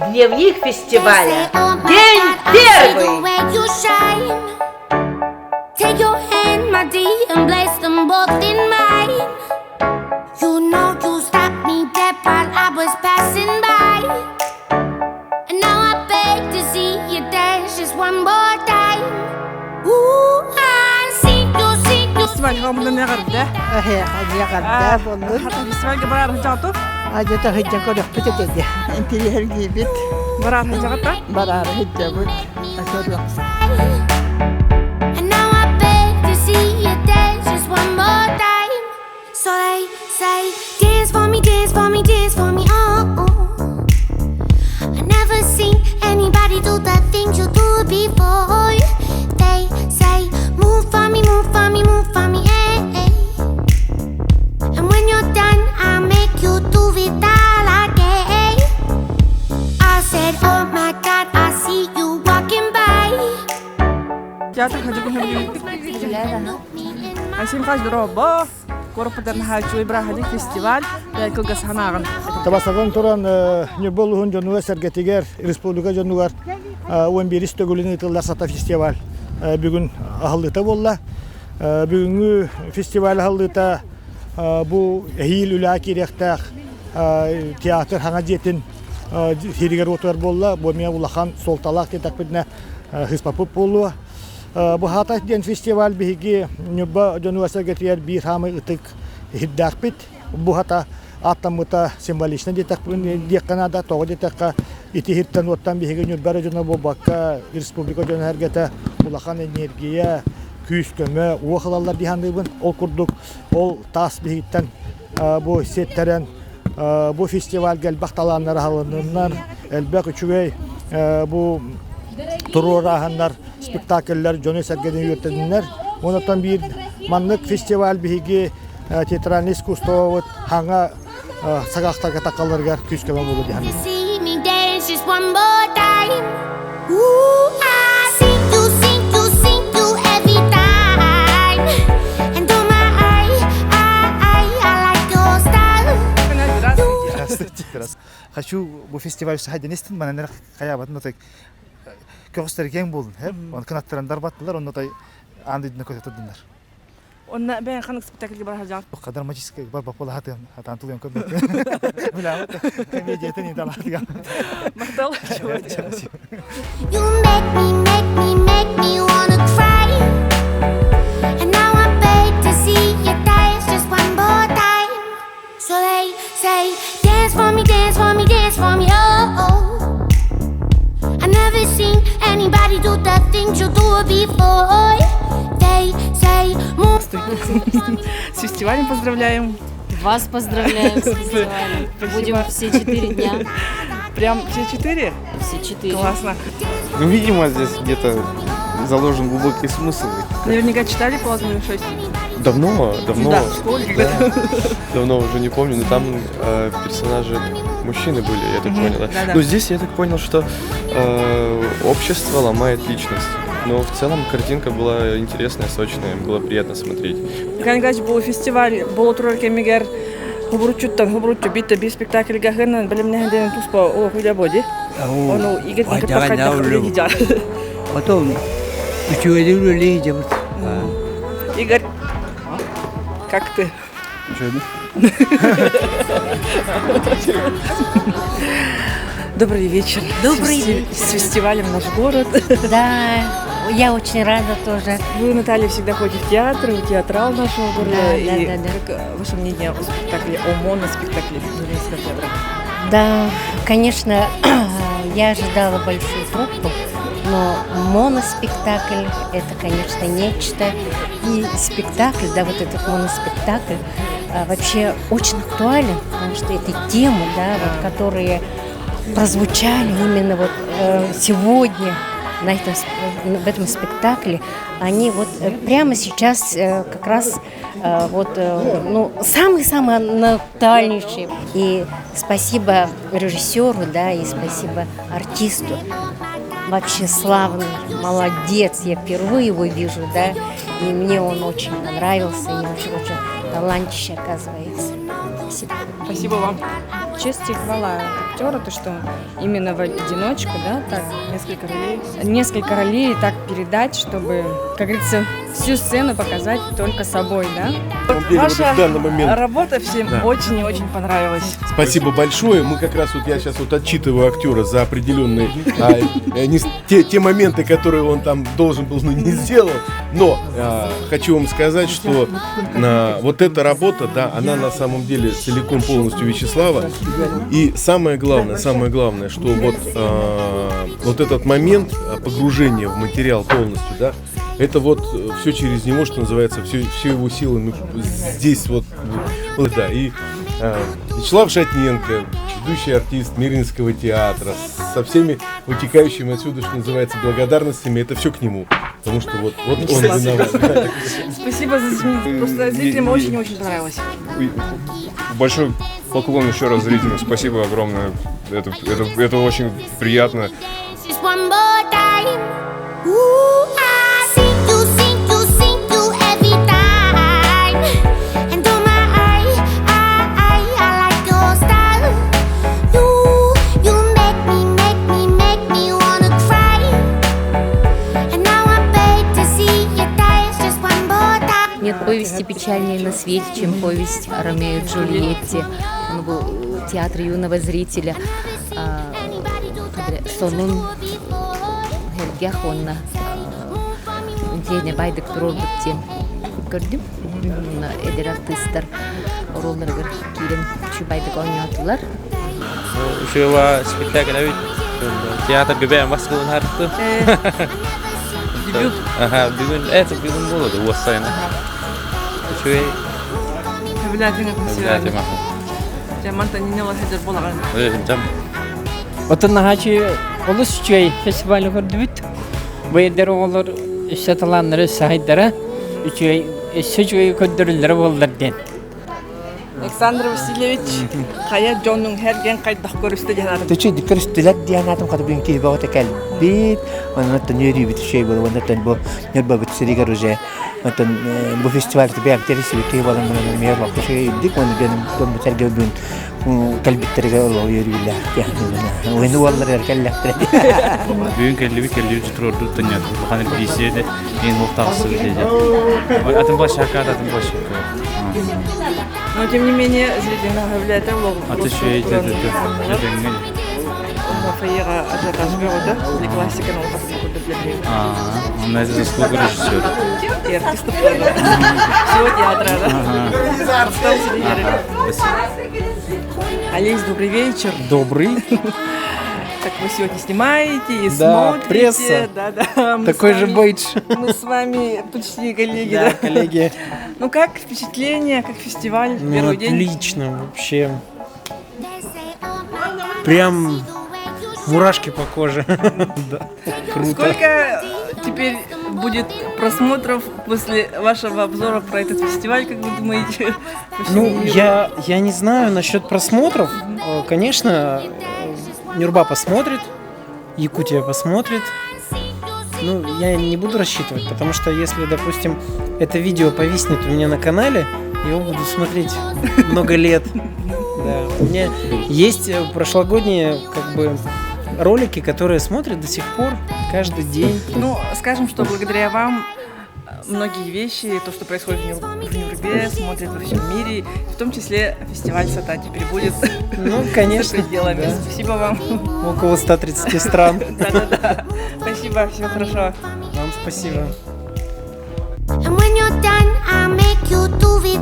Дневник фестиваля. День первый! Take your hand, my dear, and place them both in mine. You know you stopped me dead while I was passing by. And now I beg to see you dance just one more time. Ooh, I see you, see you. Фестиваль хомунан эҕэрдэ. Эҕэрдэ буоллун. Фестивальга барар сылдьаҕытый? Адьата сылдьан көрүөхпүт этэ дии. Интириэһиргиибит. Барар сылдьаҕыт Барар сылдьабыт. Көрүөх. And now I beg to see you dance just one more time. So they say, dance for me, dance for me, dance for me, oh. oh. I never seen anybody do the things you do before. They say, move for me, move for me, move for me, hey, hey. And when you're done, I'll make you do it all again. I said, oh my God, I see you walking by. Театр Айсен Михайлович дорообо. Куораппытын хааччылый бырааһынньык фестиваль кылгас санааҕын. Табасадан туран Ньурба улууһун дьонугар сэргэтигэр, республика дьонугар 11 төгүлүн ыытыллар Сата фестиваль бүгүн аһыллыыта буолла. Бүгүҥҥү фестиваль аһыллыыта бу эһиил үлэҕэ киириэхтээх театр хаҥа дьиэтин сиригэр уотугар буолла. Бу эмиэ улахан суолталаах диэтэхпитинэ сыыспаппыт буолуо. Бу Хатай диэн фестиваль биһиги Ньурба дьонугар сэргэтигэр биир хаамай ытык иһирдээхпит. Бу хата ааттаммыта символично диэтэхпин диэххэ наада. Тоҕо диэтэххэ ити иһиттэн уоттан биһиги Ньурба эрэ дьоно буолбакка республика дьоно сэргэтэ улахан энергия, күүс-көмө, уох ылаллар дии саныыбын. Ол курдук ол таас биһигиттэн бу сиэттэрэн бу фестивальга элбэх талааннар аһылыннар, элбэх үчүгэй бу туруорааһыннар, спектакльлэр дьону-сэргэни үөртэннэр. Онтон биир маннык фестиваль биһиги театральный искусствобут хаҥа саҕахтарга такалларыгар күүс-көмө буолуо дии саныыбын. See me dance just one more time. Ooh, I see you, see you, see you every time. And oh my, I, I like your style. Здравствуйте. Здравствуйте. Хочу бу фестиваль сахайденистин манан хаябатын отой көҕүстэр кең болун он кынаттаран дарбаттылар онно той аан дойдуна көтөтөдүннэр Онна бэйэн ханнык спектакльга бара сылдьаҕыт? Драматический бар баппала хатыам хатаан тулуйан көрбөт. Билаамат комедията не далаатыгам. Махтал. You make me, make me, make me wanna cry. And now I beg to see you dance just one more time. So they say, dance for me, dance for me, dance for me, oh. oh. I never seen anybody do the things you do before. They say, move. С фестивалем поздравляем. Вас поздравляем с фестивалем. Будем все четыре дня. Прям все четыре? Все четыре. Классно. Ну, видимо, здесь где-то заложен глубокий смысл. Наверняка читали «Палату номер 6»? Давно, давно. Да, в школе Да, когда-то. давно уже не помню, но там персонажи мужчины были, я так понял. Да? да-да. Но здесь я так понял, что общество ломает личность. Но в целом картинка была интересная, сочная, было приятно смотреть. Михаил Николаевич бу фестиваль буола турар кэмигэр хобуруччуттан хобуруччу биитэ биир спектакльга хынан бэлэмнэһэн туспа олох үлэ буо дии. Ону Игорь кытта хайдах үлэлии Потом үчүгэйдик үлэлии дьабыт. Игорь, как ты? Добрый вечер. Добрый С вечер. С фестивалем «Наш город». Да, я очень рада тоже. Вы, Наталья, всегда ходите в театр, вы театрал нашего города. Да, И да, да, да. как ваше мнение о спектакле, о моноспектакле Нуринского театра? Да, конечно, я ожидала большую труппу, но моноспектакль – это, конечно, нечто. И спектакль, да, вот этот моноспектакль вообще очень актуален, потому что это темы, да, вот, которые прозвучали именно вот сегодня на этом, в этом спектакле, они вот прямо сейчас как раз вот, ну, самые-самые актуальнейшие. И спасибо режиссеру, да, и спасибо артисту. Вообще славный, молодец. Я впервые его вижу, да, и мне он очень понравился, и вообще очень талантище оказывается. Спасибо. Спасибо вам. Честь и хвала актеру, то, что именно в одиночку, да, так. Несколько ролей. Несколько ролей так передать, чтобы, как говорится, всю сцену показать только собой, да. Деле, Ваша вот в данный момент. работа всем Да. очень и очень понравилась. Спасибо большое. Мы как раз вот я сейчас вот отчитываю актера за определенные не те моменты, которые он там должен был, но не сделал. Но хочу вам сказать, что вот эта работа, да, она на самом деле целиком полностью Вячеслава. И самое главное, что вот этот момент погружения в материал полностью, да, это вот все через него, что называется, все его силы, ну, здесь вот, вот, да, и Вячеслав Шатненко, ведущий артист Мирнинского театра, со всеми вытекающими отсюда, что называется, благодарностями, это все к нему, потому что вот он виноват. Спасибо за зрителей. Просто зрителям очень-очень понравилось. Большой поклон еще раз зрителям, спасибо огромное, это очень приятно. Just one more time. Ooh, I see you, see you, see you every time. And oh my, I like your style. You make me, make me, make me wanna cry. And now I beg to see you dance just one more time. Нет повести печальнее на свете, чем повесть о Ромео и Джульетте. Он был в театре юного зрителя. Сонун сэргэх уонна интиэне байдык туруорбут диэн көрдүм. Эдэр артыыстар оруолларыгар киирэн үчүгэйдик оонньоотулар. Үчүгэй спектакль эбит. Театр гөбән баскылын хартты. Дебют. Ага, бүгүн, это бүгүн болду, уоссайна. Үчүгэй. Сөбүлээтиҥ Сөбүлээтим. Жаманта нинела хедер болаган. Жам. Отон нахачы олус үчүгэй фестиваль көрдүбүт. Бу эдэр оҕолор өссө талааннары сайдара үчүгэй өссө үчүгэй көрдөрүллэрэ буоллар диэн. Александр Васильевич, хайа дьонуҥ сэргэҥ хайдах көрүстэ диэн аатым. Төчү көрүстүлэр диэн аатым хата бүгүн киһи бөҕөтө кэлбит. Онон үөрүүбүт үчүгэй буолуо. Онон бу Ньурбабыт сиригэр уже онтон бу фестиваль бэйэм тэрийсибит киһи буолан миэр олохто үчүгэй үрдүк. Уонна дьонум дьоммут сэргэ бүгүн кэлбиттэригэр олох үөрүүлээх диэн. Уйну уолларыгар кэллэхтэрэ. Бүгүн кэллибит, кэллибит туруордут тонньот. Улахан репетиция ең ол тағысы деді. Атын площадка, атын площадка. Но тем не менее, зрители нагавляют Аты шөй, Фойега ажиотаж бөҕөтө, для классика на курдук. А, он это заслуга режиссера. И артистов тоже. Всего театра, да. Спасибо. Олесь, добрый вечер. Добрый. Как вы сегодня снимаете и Да, смотрите. пресса. Да. Мы Такой с же вами- бейдж. Мы с вами почти коллеги, Да, да? коллеги. Ну как впечатление, как фестиваль, Ну, первый день? отлично вообще. Прям мурашки по коже. Да, круто. Сколько теперь будет просмотров после вашего обзора про этот фестиваль, как вы думаете? по всему Ну, миру? я не знаю насчет просмотров. Конечно, Нюрба посмотрит, Якутия посмотрит. Ну, я не буду рассчитывать, потому что если, допустим, это видео повиснет у меня на канале, его буду смотреть много лет. Да. У меня есть прошлогодние как бы ролики, которые смотрят до сих пор каждый день. Ну, скажем, что благодаря вам многие вещи, то, что происходит в Нюрбе, смотрят во всем мире, в том числе фестиваль Сата теперь будет Ну, конечно, за пределами. да. Спасибо вам. Около 130 стран. Да-да-да. Спасибо, всего хорошего. Вам спасибо. And when you're done, I'll make you do it.